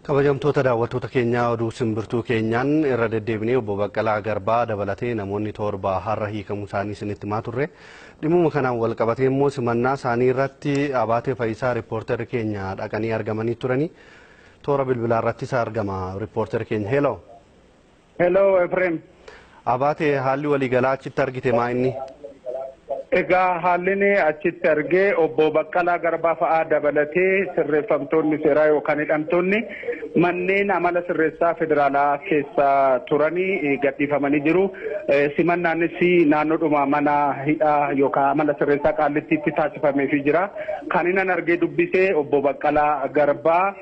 Kabajamtoota daawwattoota keenyaa, oduu simbirtuu keenyaan irra deddeebinee obbo Baqqalaa Garbaa dabalatee namoonni 7 har'a hiikamuu isaanii isinitti himaa turre. Dhimmuma kanaan wal qabatee immoo simannaa isaanii irratti Abaatee Fayyisaa riippoortarri keenya dhaqanii argamanii turanii, toora bilbilaa irratti isa argama riippoortarri keenya. Hello. Hello, Efrem. Abaatee, haalli waliigalaa achitti argite maa inni? Egaa haalli achitti argee, obbo Baqqalaa Garbaa fa'aa dabalatee sirreeffamtoonni seeraa yookaan hidhamtoonni manneen amala sirreessaa federaalaa keessa turanii gadhiifamanii jiru. Simannaanis naannoodhuma mana hidhaa yookaan amala sirreessaa Qaallittiitti taasifameefii jira. Kan inni argee dubbisee obbo Baqqalaa Garbaa,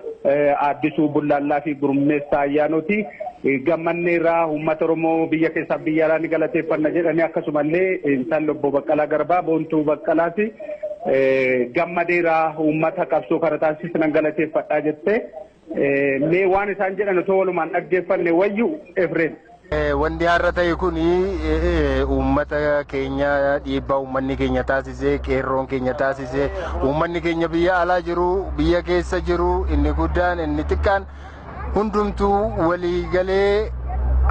Addisuu Bullaallaa fi Gurmeessaa Ayyaanooti. Gammanneerraa, uummata Oromoo biyya keessaa biyya alaa ni galateeffanna jedhanii, akkasumallee intalli obbo Baqqalaa Garbaa Boontuu Baqqalaati. Gammadeeraa, uummata qabsoo kana taasisan galateeffadhaa jette. Mee waan isaan jedhan otoo walumaan dhaggeeffanne wayyu, Efreem. Wanti har'a ta'e kun uummata keenya, dhiibbaa uummanni keenya taasise, qeerroon keenya taasise, uummanni keenya biyya alaa jiru, biyya keessa jiru, inni guddaan inni xiqqaan hundumtuu waliigalee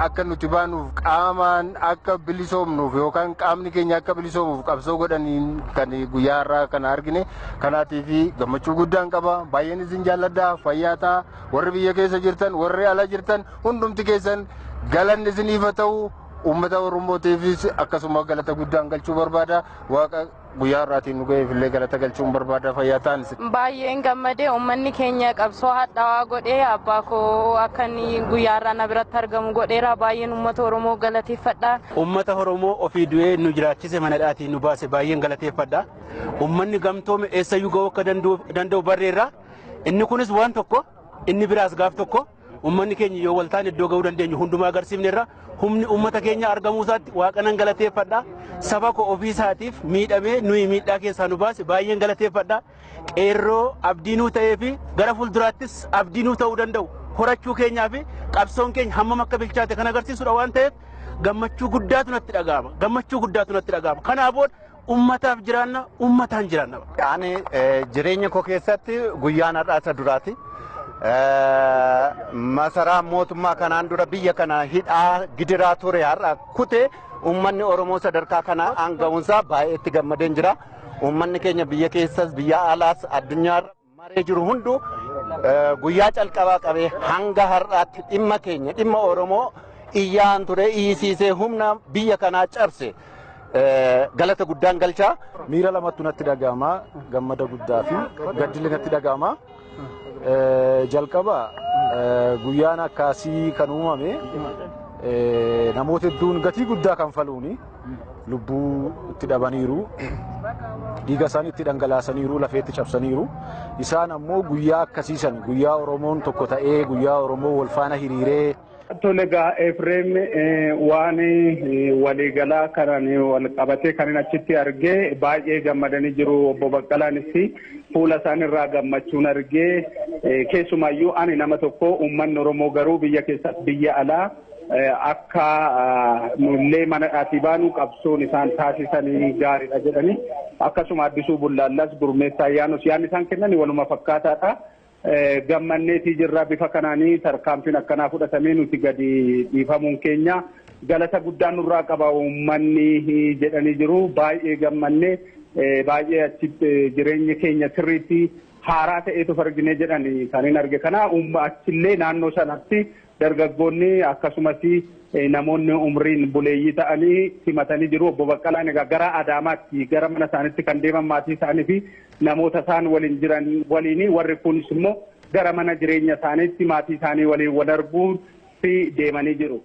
akka nuti baanuuf, qaamaan akka bilisoomnuuf yookaan qaamni keenya akka bilisoomuuf qabsoo godhaniin kan guyyaa har'aa kana argine. Kanaatiif gammachuu guddaan qaba. Baay'een isin jaalladha. Fayyaa ta'a. Warri biyya keessa jirtan, warri ala jirtan, hundumti keessan galanni isiniif haa ta'u. Uummata Oromootiifis akkasuma galata guddaan galchuu barbaada. Waaqa guyyaa har'aatiin nu ga'eef illee galata galchuun barbaada. Fayyaa ta'an. Baay'een gammadee. Uummanni keenya qabsoo hadhaawaa godhee abbaa koo akka inni guyyaa har'aa na biratti argamu godheera. Baay'een uummata Oromoo galateeffadha. Uummata Oromoo ofii du'ee nu jiraachise, mana nu baase, baay'een galateeffadha. Uummanni gamtoome eessayyuu ga'uu akka danda'u barreerra. Inni kunis waan tokko, inni biraas gaaf tokko uummanni keenya yoo waltaan iddoo ga'uu dandeenyu hundumaa agarsiifneerra. Humni uummata keenya argamuu isaatti Waaqa nan galateeffadha. Saba koo ofii isaatiif miidhamee nuyi miidhaa keessaa nu baase baay'een galateeffadha. Qeerroo abdii nuu ta'ee fi gara fuulduraattis abdii nuu ta'uu danda'u horachuu keenyaa fi qabsoon keenya hammam akka bilchaate kan agarsiisudha waan ta'eef gammachuu guddaatu natti dhaga'ama. Gammachuu guddaatu natti dhaga'ama. Kanaa booda ummataaf jiraanna, ummataan jiraanna. Ani jireenya koo keessatti guyyaan har'aa isa duraati. Masaraa mootummaa kanaan dura biyya kana hidhaa gidiraa ture har'a kutee uummanni Oromoo sadarkaa kana aanga'uunsaa baay'ee itti gammadeen jira. Uummanni keenya biyya keessas biyya alaas addunyaa maree jiru hundu guyyaa calqabaa qabee hanga har'aatti dhimma keenya, dhimma Oromoo iyyaan ture, iyyisiisee humna biyya kanaa cabse. Galata guddaan galchaa. Miira lamatu natti dhaga'ama. Gammada guddaa fi gaddillee natti dhaga'ama. Jalqaba guyyaan akkasii kan uumame namoota hedduun gatii guddaa kan faluuni lubbuu itti dhabaniiru, dhiiga isaanii itti dhangalaasaniiru, lafeetti cabsaniiru. Isaan ammoo guyyaa akkasiisan, guyyaa Oromoon tokko ta'ee, guyyaa Oromoo wal faana hiriiree. Tole egaa Efreem, waan waliigalaa kanaan wal qabatee kan achitti argee baay'ee gammadanii jiru. Obbo Baqqalaanis fuula isaaniirraa gammachuun argee. Keessumaayyuu ani nama tokko, uummanni Oromoo garuu biyya keessas biyya alaa akka nullee mana dhaatii baanu qabsoon isaan taasisanii gaariidha jedhanii, akkasuma Addisuu Bullaallas, Gurmeessaa Ayyaanus yaadni isaan kennan waluma fakkaataadha. Gammanneetii jirra. Bifa kanaanii tarkaanfiin akkanaa fudhatamee nuti gadi dhiifamuun keenya galata guddaa nurraa qaba uummanni jedhanii jiru. Baay'ee gammannee, baay'ee achitti jireenyi keenya sirriitti haaraa ta'eetu argine jedhani kan hin arge. Kana achillee naannoo sanatti dargaggoonni akkasumas namoonni umriin buleeyyii ta'anii simatanii jiru. Obbo Baqqalaan egaa gara Adaamaatti, gara mana isaaniitti kan deeman maatii isaanii fi namoota isaan waliin jiran waliin, warri kunis immoo gara mana jireenya isaaniitti maatii isaanii waliin wal arguu fi deemanii jiru.